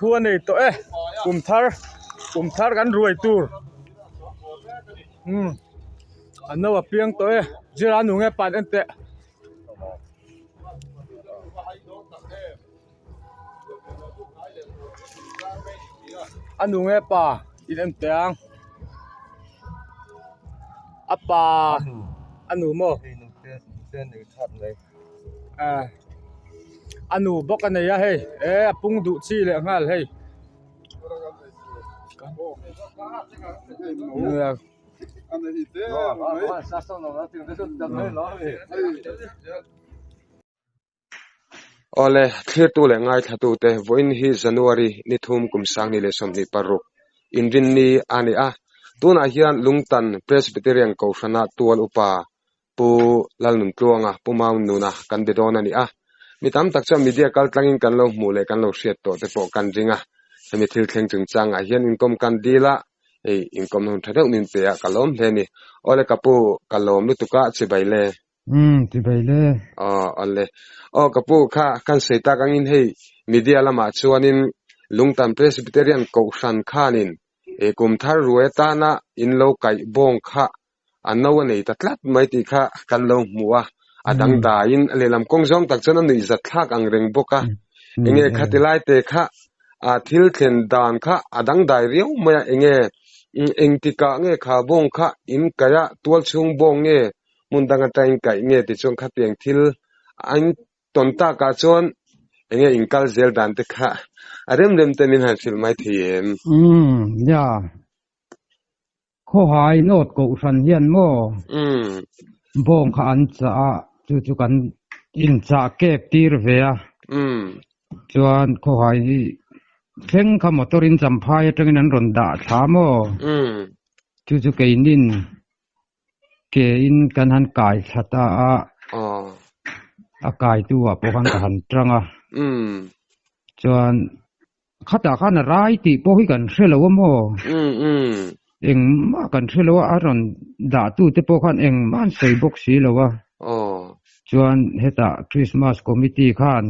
khu a nei tawh e kum thar kum thar kan ruai tur umm a no a piang tawh e zira nu nge pan en teh. A nu nge pa in en teh ang a pa a nu maw a nu bawk a nei a hei e a pung duh chi leh nghal hei. Awle, thlirtu leh ngaithlatute vawiin hi January ni thum kum sangni leh 26 inrinni a ni a. Tunah hian Lungtan Presbyterian Kohhrana tual upa Pu Lalnuntluanga, Pu Maungnuna kan be dawn a ni a. Mi tam tak chuan media kaltlangin kan lo hmuh leh kan lo hriat tawh te pawh kan ring a. Hemi thil thleng chungchangah hian inkawm kan dil a, hei inkawmna hun tha deuh min pe a, ka lawm hle a ni. Awle ka pu, ka lawm lutuk a, chibai le. Umm, chibai le. Aw, awle. Aw ka pu kha kan sawi tak angin hei media lamah chuanin Lungtan Presbyterian Kohhran khanin kum thar ruai atana in lo kaih bawng kha a no a nei ta tlat mai tih kha kan lo hmu a, a dangdaiin a lehlam kawng zawng tak chuan a nuih zat thlak ang reng bawk a. Enge khati lai te kha a thil thlen dan kha a dangdai riau mai a, enge engtikah nge kha bawng kha in kaih a, tual chhung bawng nge hmun dang atang in kaih nge ti chuan khatiang thil a in tawn takah chuan enge in kal zel dan te kha a rem rem te min han hrilh mai thei em? Umm, nia. Khawhai nawt kohhran hian maw bawng kha an chah a, chu chu kan inchah kep tir ve a, chuan khawhai thleng kha motor in champhai atangin an rawn dah thla maw, chu chu keinin ke in kan han kai thla ta a, a kaitu ah pawh khan ka han tang a, chuan. Khatah khan a rai tih pawh hi kan hre lo a maw? Engmah kan hre lo a, a rawn dahtu te pawh khan engmah an sawi bawk si lo a. Chuan hetah Christmas Committee khan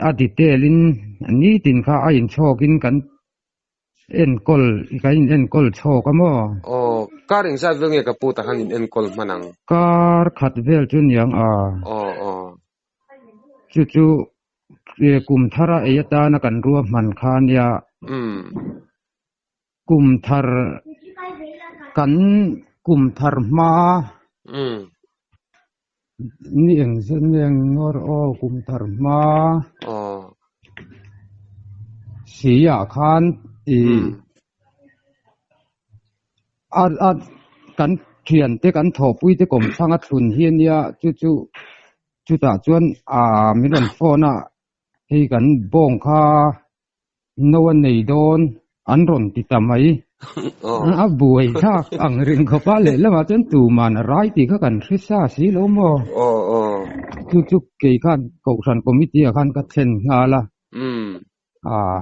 a detail in nitin kha a inchhawkin kan enkawl kan in enkawl chhawk a maw? Aw, kar engzat vel nge ka pu tah khan in enkawl hman ang? Kar khat vel chu niang a. Aw aw. Chu chu Kum thar a ei atana kan ruahman kha nia. Kum thar kan kum thar hma ni eng zet nge ngawr aw kum thar hma si ah khan ih a a kan thiante kan thawhpui te kawmthlang a thlun hi ania chu chu. Chutah chuan aaa min rawn phone a, hei kan bawng kha no a nei dawn an rawn ti ta mai. A buai thlak ang reng khawp a, lehlamah chuan tuman a rai tih kha kan hre sa si lo maw? Chu chu kei khan Kohhran Committee ah khan ka thlen nghal a. Aaa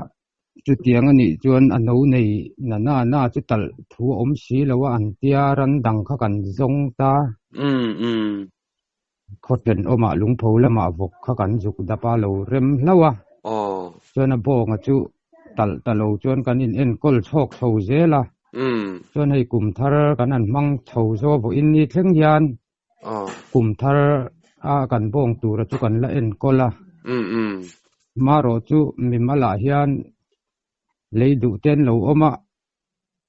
chutiang a nih chuan a no nei na na na chu talh thu a awm si lo a, an tia ran dang kha kan zawng ta. Khaw thenawmah lungpho lamah vawk kha kan zuk dap a lo rem hlauh a, chuan a bawnga chu talh ta lo chuan kan in enkawl chhawk chho zel a, chuan hei kum thar kan han hmang chho zawh vawiin ni thleng hian kum thar a kan bawng tura chu kan la enkawl a, marawh chu mimalah hian lei duh te an lo awm a,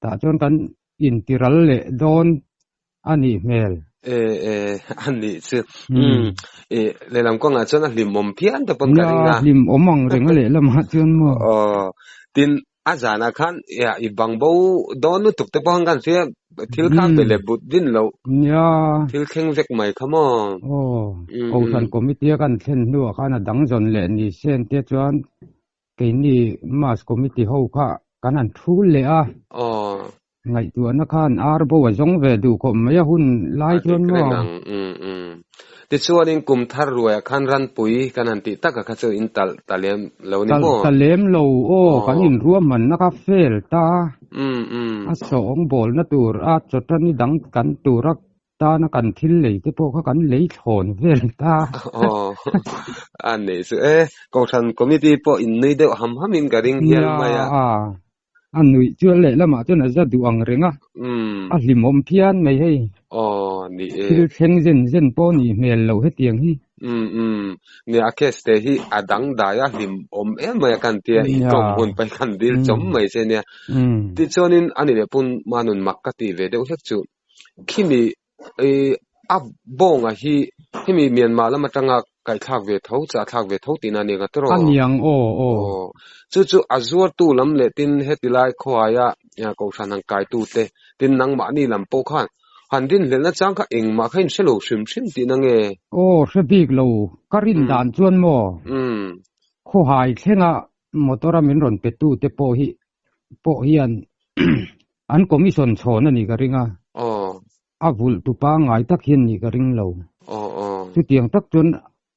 tah chuan kan intiral leh dawn a nih hmel. E e a nih chu. Umm e lehlam kawngah chuan a hlimawm phian te pawn ka ring a. Nia hlimawm ang reng a lehlamah chuan maw. Aw tin a zanah khan i bang bo dawn lutuk te pawh khan kan hria thil kha pe leh but din loh. Nia. Thil thleng vek mai kha maw. Aw Kohhran committee a kan thlen hnuah khan a dang zawn leh ni sen te chuan Keini Mass Committee ho kha kan han thul leh a. Aw. Ngaihtuahna khan ar bo a zawng ve duh khawp mai a hun lai chuan maw? A dik reng ang. Umm umm. Tichuanin kum thar ruaiah khan ranpui kan han tih taka kha chu in talh ta lem lo ni maw? Talh ta lem lo aw, kan inruahmanna kha fail ta. Umm umm. A sawng bawlna tur a chawtani dang kan tura. Tana kan thil lei te pawh kha kan lei thlawn vel ta. Aw, a nei chu e. Kohhran committee pawh in nui deuh ham ham in ka ring hial mai a. Nia, a nuih chu a lehlamah chuan a za duh ang reng a, a hlimawm phian mai hei. Aw, ni e. Thil thleng zen zen pawh nih hmel loh hetiang hi. Umm umm, nia a case te hi a dangdai a hlimawm em mai a kan tia i tawng hun paih kan dil chawm mai che nia. Tichuanin ani leh pun manun mak ka tih ve deuh hlek chu. Khimi i a bawnga hi hemi Myanmar lam atanga kaihthlak ve tho chah thlak ve tho tihna a ni ang a tawrh aw. A niang aw aw. Aw chu chu a zuartu lam leh tin heti lai khawhaia kohhran han kaitu te tin nangmahni lam pawh khan han rinhlelhna chang kha engmah kha in hre lo hrim hrim tihna nge? Aw hre bik lo ka rin dan chuan maw khawhai thlenga motor a min rawn pe tu te pawh hi pawh hian an commission chhawn a nih ka ring a, a vulh tu pangngai tak hian nih ka ring lo. Chutiang tak chuan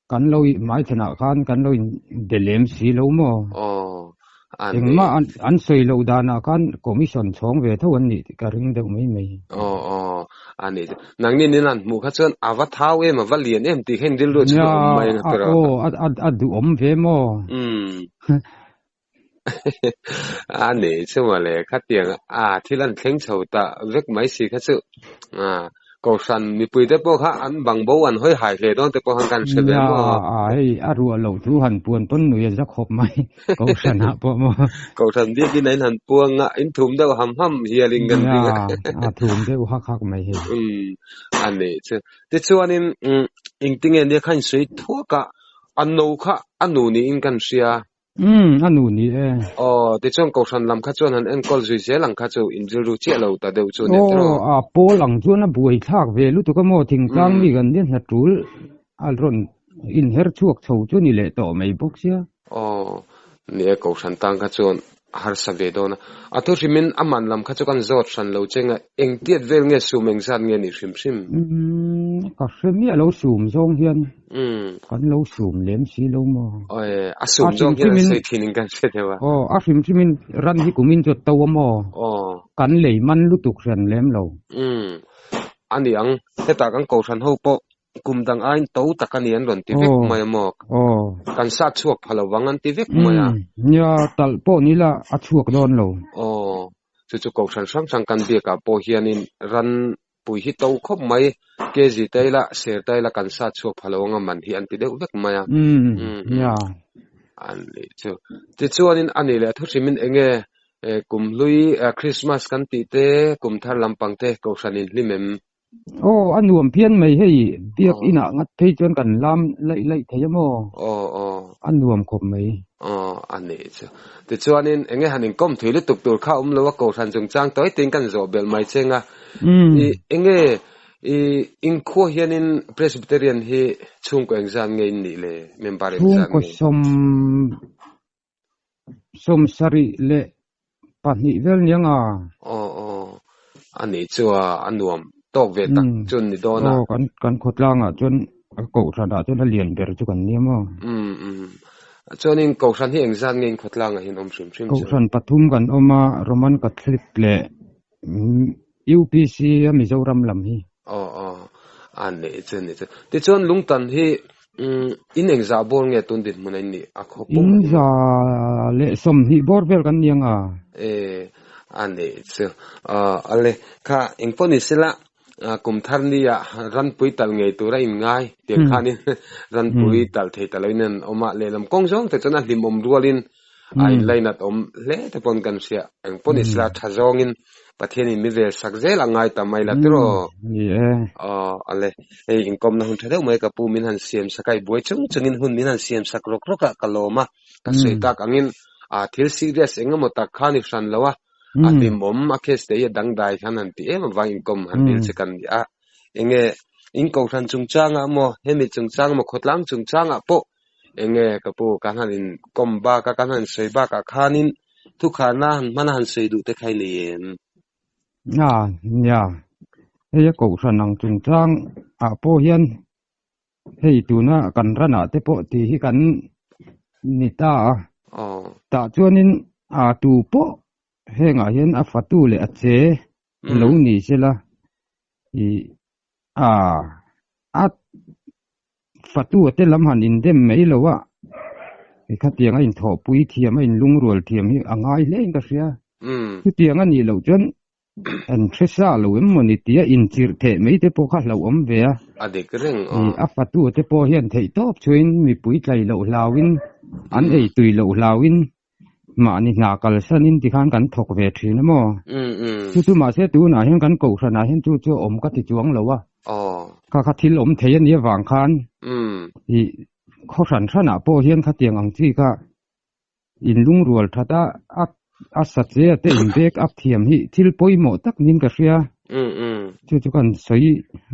kan lo hmaithlanah khan kan lo inbe lem si lo maw? Engmah an sawi loh danah khan commission chhawng ve tho an nih ka ring deuh mai mai. Nangni nin an hmuh kha chuan a va thau em, a va lian em tih kha in rilru chu a awm mai ang a tawrh a. Aw, a duhawm ve maw? A nei chu mawle khatiang a thil an thleng chho ta vek mai si kha chu a kohhran mipui te pawh kha an bang bo an hawi hai hle dawn te pawh khan kan hre ve maw. Nia a hei a ruah loh thu han puan pawn nui a za khawp mai kohhran ah pawh maw. Kohhran biakin a in han puang a in thum deuh ham ham hial in kan ring a. Nia a thum deuh hak hak mai hei. Umm a nei chu tichuanin engtinge nia kha in sawi thuak a a no kha a nu niin kan hria. Umm, a nu ni e. Aw, tichuan Kohhran lam kha chuan han enkawl zui zel ang kha chu in rilru chiah lo ta deuh chu nia tiraw? Aw, a pawl ang chuan a buai thlak ve lutuk a maw, thingtlang mi kan nia hna tul a rawn inher chhuak chho chu ni leh tawh mai bawk sia. Aw, ni e, Kohhran tang kha chuan a harsa ve dawn a. A thu hrimin a man lam kha chu kan zawt hran lo che nga, engtiat vel nge sum engzat nge nih hrim hrim? Umm, ka hre miah lo sum zawng hian kan lo sum lem si lo maw? Aw, a sum zawng hian an sawi thin in kan hre deuh a. Aw, a hrim hrimin ran hi kumin chu a to a maw? Aw. Kan lei man lutuk hran lem lo. Umm, a ni ang, hetah kan kohhran ho pawh Kum dang aiin to tak a ni an rawn ti vek mai a maw? Kan sat chhuak pha lo vang an ti vek mai a. Nia, talh pawh ni la a chhuak dawn lo. Aw, chu chu kohhran hrang hrang kan biakah pawh hianin ran pui hi to khawp mai, kg ta ila, ser ta ila kan sat chhuak pha lo anga man hi an ti deuh vek mai a. Nia. An nih chu. Tichuanin a nih leh a thu hrimin eng nge kum hlui Christmas kan tih te, kum thar lampang te kohhran in hlim em? Aw, a nuam phian mai hei, biak inah ngat phei chuan kan lam laih laih thei a maw? Aw, aw. A nuam khawp mai. Aw, a nih chu. Tichuanin eng nge han inkawm thui lutuk tur kha awm lo a, Kohhran chungchang tawi tein kan zawh belh mai cheng a. I eng nge i inkhua hianin Presbyterian hi chhungkaw engzat nge in nih le, member engzat nge? Chhungkaw sawm Sawmsarih leh pahnih vel nia nga. Aw aw, a nih chu a a nuam tawk ve tak chu ni dawn a. Aw, kan kan khawtlangah chuan a kohhranah chuan a lian ber chu kan nia maw. Umm umm, chuanin kohhran hi engzat nge in khawtlangah hian awm hrim hrim chu? Kohhran pathum kan awm a, Roman Catholic leh UPC a Mizoram lam hi. Aw aw, a nih chu nih chu. Tichuan Lungtan hi in engzah bawr nge tun dinhmun a in nih a khaw pum? In za leh sawmhnih bawr vel kan ni ang a. E, a nih chu. Aw ale, kha engpawh ni sela kum thar nia ranpui talh ngei tura in ngai tiang khanin ranpui talh thei ta loin an awm a, lehlam kawng zawng te chuan a hlimawm rualin a inlainat awm hle te pawn kan hria engpawh ni sela tha zawngin Pathian in mi vel sak zel a ngai ta mai la tiraw aw ale hei inkawmna hun tha deuh mai ka pu min han siam sak a i buai chung chungin hun min han siam sak rawk rawk a ka lawm a ka sawi tak angin a thil serious eng emaw tak kha ni hran lo a a hlimawm a case te hi a dangdai khan han ti em avang inkawm han dil che kan ni a enge in kohhran chungchangah maw hemi chungchang maw khawtlang chungchangah pawh Enge ka pu kan han in kawm bak a kan han sawi bak ah khanin thukharna han hman a han sawi duh te kha i nei em? A, nia. Hei a kohhran ang chungchang ah pawh hian hei tuna kan ran ah te pawh tih hi kan ni ta a. Aw. Tah chuanin a tu pawh hengah hian a fatu leh a che lo ni sela ih. A a fatu te lam han indem mai lo a, khatiang a inthawhpui thiam a inlungrual thiam hi a ngai hle in ka hria. Chutiang a nih loh chuan an hre sa lo em maw ni tia inchirh theh mai te pawh kha hlauhawm ve a. A dik reng aw. A fatu te pawh hian theihtawp chhuahin mipui tlai loh hlauhin an ei tui loh hlauhin Mahni hna kalsanin tikhan kan thawk ve thin a maw? Chu chu mahse tunah hian kan kohhranah hian chu chu a awm ka ti chuang lo a. Kha kha thil awm thei a nih avang khan ih khaw hran hranah pawh hian khatiang ang chi kha inlungrual that a a sa che a te in back up thiam hi thil pawimawh tak niin ka hria. Chu chu kan sawi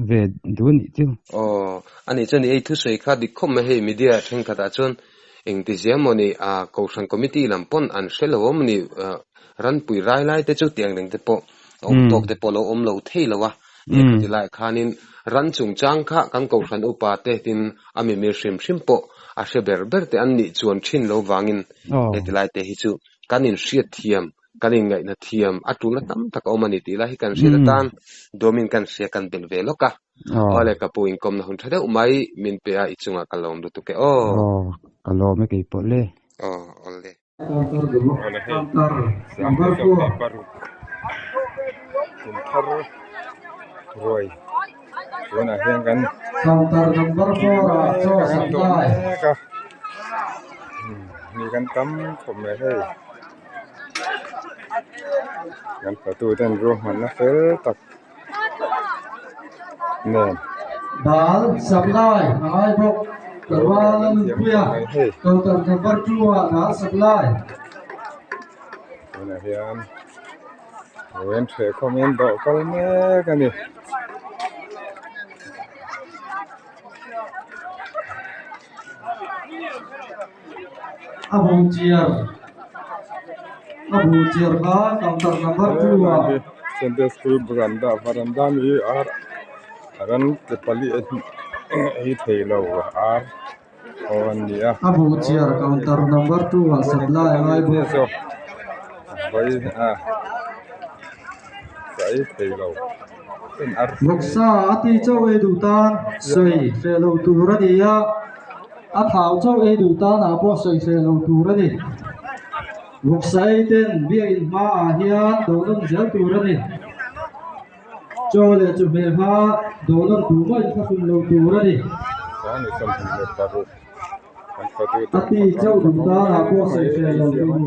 ve duh a nih chu. Aw, a nih chuan i ei thusawi kha dik khawp mai hei media thenkhatah chuan Engti zia maw ni a Kohhran Committee lam pawn an hre lo awm ni ranpui rai lai te chu tiang reng te pawh awm tawk te pawh lo awm lo thei lo a, khati lai khanin ran chungchang kha kan Kohhran upa te tin a mimir hrim hrim pawh a hre ber ber te an nih chuan thin lo vangin heti lai te hi chu kan inhriat thiam kan inngaihna thiam a tulna tam tak a awm a ni tih lai hi kan hriat atan dawmin kan hria kan belh ve lawk a. Awle ka pu inkawmna hun tha deuh mai min pe a i chungah ka lawm lutuk e aw. Aw ka lawm e kei pawh le. Aw awle. Awle hei 26 kum thar ruai tunah hian kan kan dawh mek a mi kan tam khawp mai hei. Kan fatu ten ruahmanna fel tak nen Dal supply a ngai bawk Rualpuia counter number 2 ah dal supply. Tunah hian ruin hreh khawmin dawh kal mek a ni. A bu chiar a bu chiar kha counter number 2 ah Sunday school veranda veranda mi ar ran ke pali ei thei lo ar aw an ni a a bu chiar counter number 2 ah supply a ngai bawk vai a sa ei thei lo Vawksa a ti chauh ei duh tan sawi hreh lo tur a ni a. A thau chauh ei duh tanah pawh sawi hreh lo tur a ni. Vawksa ei ten biakinn hmaah hian dawhnawn zel tur a ni. Chaw leh chawhmeh hma dawhnawn tur mah inthlahrun lo tur a ni. A ti chauh duh tanah pawh sawi hreh lo tur,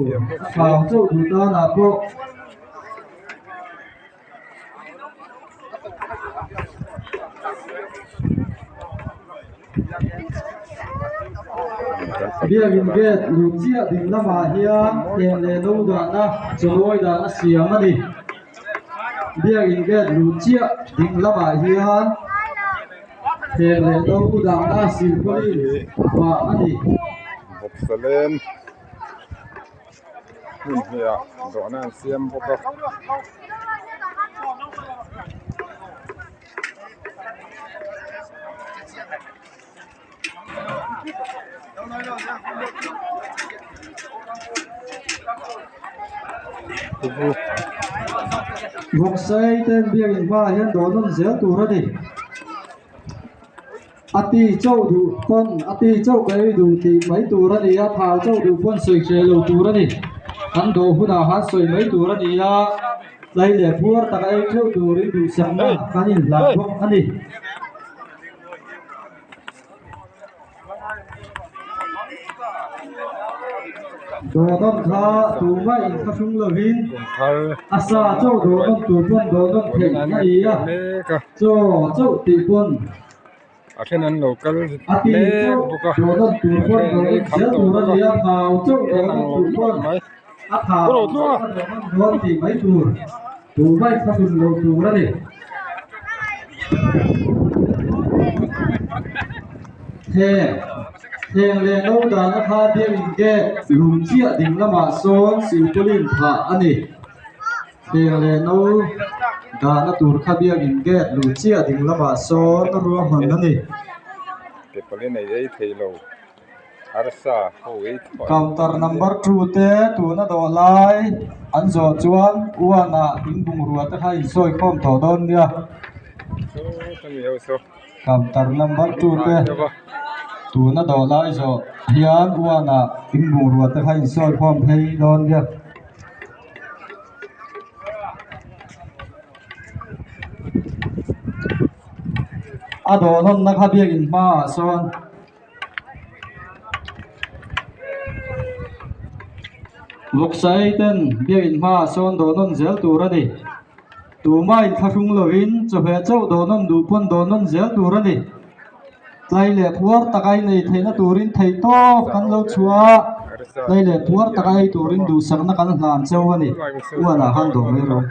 a thau chauh duh tanah pawh. Biakinn gate luh chiah ding lamah hian eng leh no dahna chaw dahna siam a ni. Biakinn gate luh chiah ding lamah hian eng leh no dahna silpauline phah a ni. Hmun hnih ah dawhna an siam bawk a. Vawksai ten biakinn hmaah hian dawhnawn zel tur a ni. A ti chauh duh pawn a ti chauh ka ei duh tih mai tur a ni a, thau chauh duh pawn sawi hreh lo tur a ni. Kan dawh hunah khan sawi mai tur a ni a, tlai leh puar tak a ei theuh turin duhsakna kan inhlan bawk a ni. Dawhnawn kha tumah inthlahrung lovin a sa chauh dawhnawn tur pawn dawhnawn theih a ni a, chaw chauh tih pawn a then an lo kal a ti mek chauh bawk a dawhnawn tur a pawn then an ei dawhnawn kham zel tawh tur a bawk ni a a, thau chauh en ang dawhnawn lo tur nual pawn mai a thau chauh a dawhnawn dawn tih mai tur tumah inthlahrun lo tur a ni. Heng heng leh no dahna kha biakinn gate lum chiah ding lamah sawn silpauline phah a ni. Heng leh no dahna tur kha biakinn gate lum chiah ding lamah sawn ruahman a ni. Counter number 2 te tuna dawh lai an zawh chuan one ah in bungrua te kha insawi khawm tawh dawn nia. Counter number two te tuna dawh lai zawh hian one ah in bungrua te kha in sawi khawm phei dawn nia. A dawh hlawmna kha biakin hmaah sawn. Vawksa ei ten biakin hmaah sawn dawh nawn zel tur a ni. Tuma inthlahrung lovin chawhmeh chauh dawh nawn duh pawn dawh nawn zel tur a ni. Tlai leh puar taka ei nei theihna turin theih tawp kan lo chhuah a, tlai leh puar taka ei turin duhsakna kan hlan cheu a ni. Uanah khan dawh mai rawh.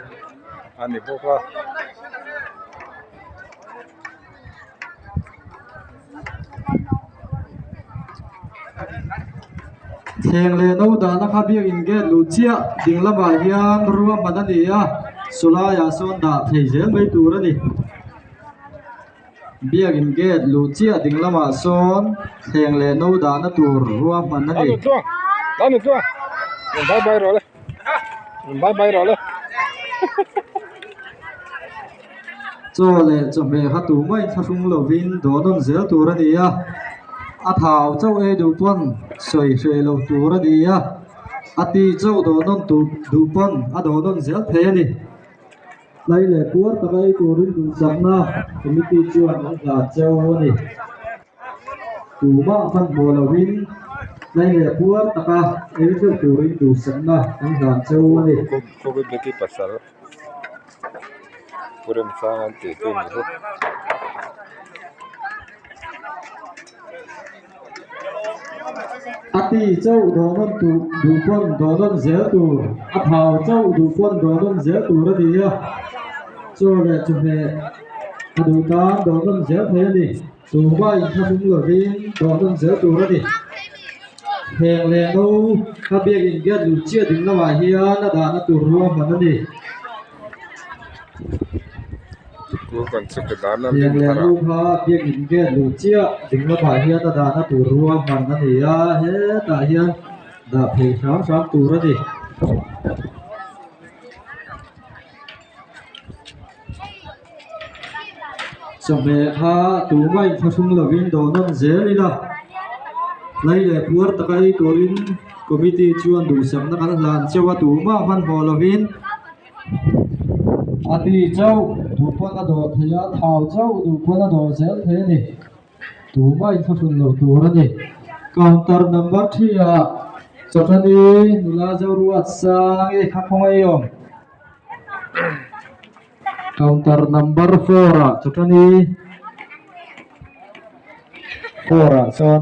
Thleng leh no dahna kha biakin gate luh chiah ding lamah hian ruahman a ni a, sawlaiah sawn dah thei zel mai tur a ni. Biakin gate luh chiah ding lamah sawn thleng leh no dahna tur ruahman a ni. Chaw leh chawhmeh kha tumah inthlahrung lovin dawn nawn zel tur a ni a, a thau chauh ei duh pawn sawi hreh lo tur a ni a, a ti chauh dawn nawn tur duh pawn a dawn nawn zel thei a ni. Tlai leh puar taka ei turin duhsakna committee chuan an hlan cheu a ni. Tumah hmanhmawh lovin tlai leh puar taka ei ṭeuh turin duhsakna an hlan cheu a ni. Pu Remsang an tih chu ni hi. A ti chauh dawhnawn tur duh pawn dawhnawn zel tur, a thau chauh duh pawn dawhnawn zel tur a ni a, chaw leh chawhmeh a duh tan dawhnawn zel thei a ni. Tumah inthlahrung lovin dawhnawn zel tur a ni. Heng leh no kha biakin gate luh chiah ding lamah hian a dahna tur ruahman a ni. Heng leh no kha biakin gate luh chiah ding lamah hian a dahna tur ruahman a ni a, hetah hian dah phei hram hram tur a ni. Chawhmeh kha tumah inthlahrung lovin dawh nawn zel ila, hlai leh puar taka ei turin committee chuan duhsakna kan hlan chauh a, tumah hmanhmawh lovin a ti chauh duh pawn a dawh thei a, thau chauh duh pawn a dawh zel thei a ni, tumah inthlahrun loh tur a ni. Counter number 3 ah Chawthani nula Zoruat sang i kha khawngaih awm. Counter number 4 ah chawtani 4 ah chuan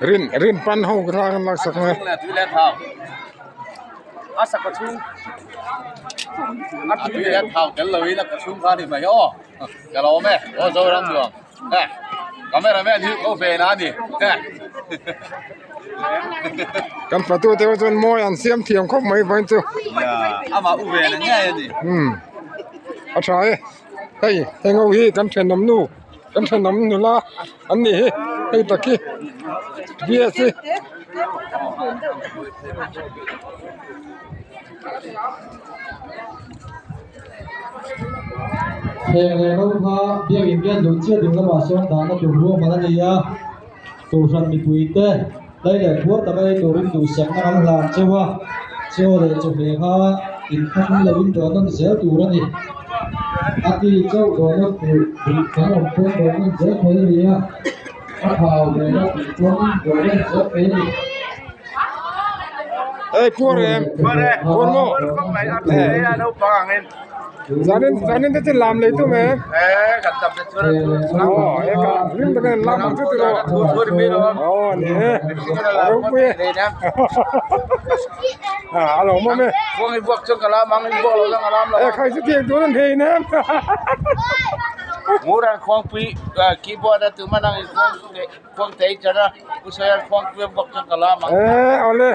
Rin rin pan ho thla kan lak sak ang e. Kan fatu te chuan mawi an siam thiam khawp mai vawiin chu umm a tha e hei heng ho hi kan thenawm nu kan thenawm nula an nih hi hei tak hi V_S hi. Heng leh no kha biakin hian luh chiah ding lamah sawn dahna tur ruahman a ni a, Kohhran mipuite hlei leh phuar taka ei turin duhsakna an hlan cheu a, chaw leh chawhmeh kha inkhawm loin dawhnawn zel tur a ni. A ti chauh dawhnawn tur duh kan awm pawn dawhnawn zel thei a ni a, a thau nena tih pawn dawhnawn zel thei a ni. Ei puar em puar maw. Zanin zanin te chu lam lei tum e. Aw he ka hlim takin an lam ang chu tiraw. Aw a ni e a ropui e. A lo awm e. E khai chu tiang tur an hei nem. E awle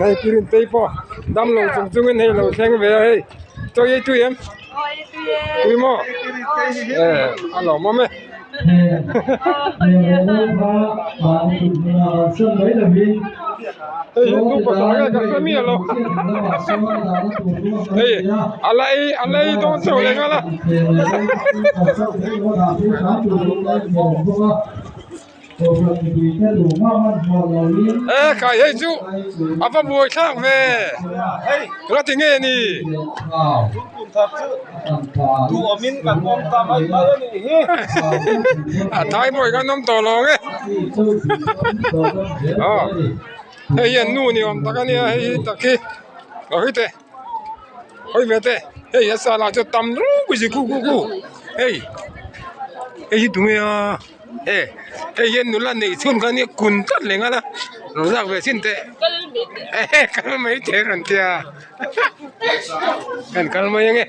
hei pirin tei pawh dam lo chung chungin hei lo thleng ve a hei chaw ei tui em tui maw e a lawmawm e. Hei hi tu pasal nge ka hre miah lo hei a la ei a la ei dawn chauh leh nghal a. E khai hei chu a va buai thlak ve la ti nge ni. A thai mawi khan awm tawh lo ang e aw hei hian nu ni awm tak a nia hei hi tak hi lo hi teh hawi ve teh hei a sala chu tam ropui si khu khu khu hei hei hi tunge a e hei hian nula neih chhun kha nia kun tlat leh nghal a lo zak ve chin teh kal mai teh rawn tia. Kan kal mai ange.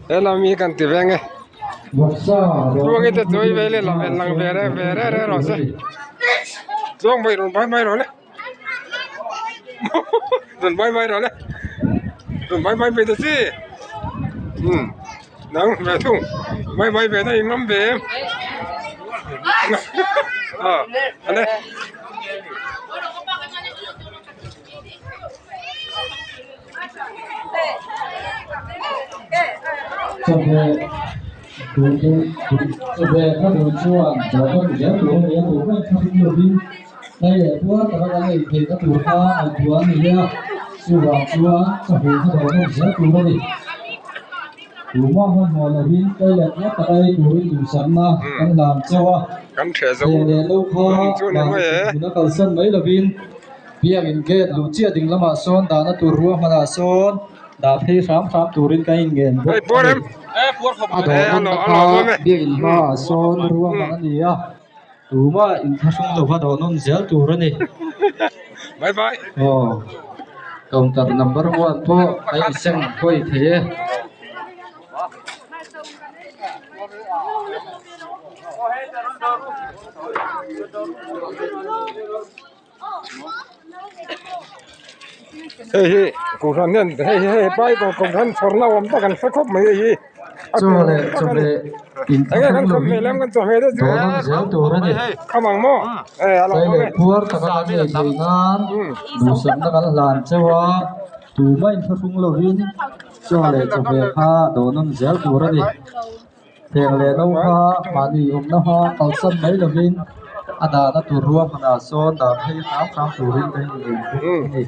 He lam hi kan ti ve ange. Tluangi te chu hei leh lam lang ve re ve re re rawh se. Tluang mai rawn vai mai rawh le. Rawn vai vai rawh le. Rawn vai vai ve ta chi. Umm. Nang ve thung mai mai ve na in ngam ve em a ale Tumah hmanhmawh lovin kei leh puar taka ei turin duhsakna kan hlan chauh a. Thei leh lo kha mahni thuthlun a kalsan mai lovin biakin gate luh chiah ding lamah sawn dahna tur ruahmanah sawn dah phei hram hram turin kan inngen bawk a ni. A dawrna kha biakin hmaah sawn ruahman a ni a, tumah inthlahrung lova dawhnawn zel tur a ni. Aw. Counter number one pawh a insem hawi thei e. Hei hi kohhran hian hei hi hei pai kohhran chhawrna awm tak an hre khawp mai hei hi. Chaw leh chawhmeh inthlahrung lovin dawr nawm zel tur a ni. Tlai leh puar taka kan ei theih nan duhsakna kan hlan chauh a, tumah inthlahrung lovin chaw leh chawhmeh kha dawr nawm zel tur a ni. Theng leh no kha mahni awmna hma kalsan mai lovin a dahna tur ruahmanah sawn dah phei hram hram turin kan inlei bawk a ni.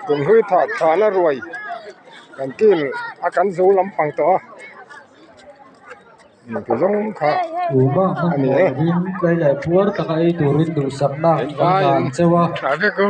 Kumhlui thah thahna ruai. Kan kil a kan zo lampang tawh a ti zawng kha Tuma a ni hmanhmawh e. lovin tlai leh puar taka ei turin duhsakna kan hlan chauh a. Tha vek u.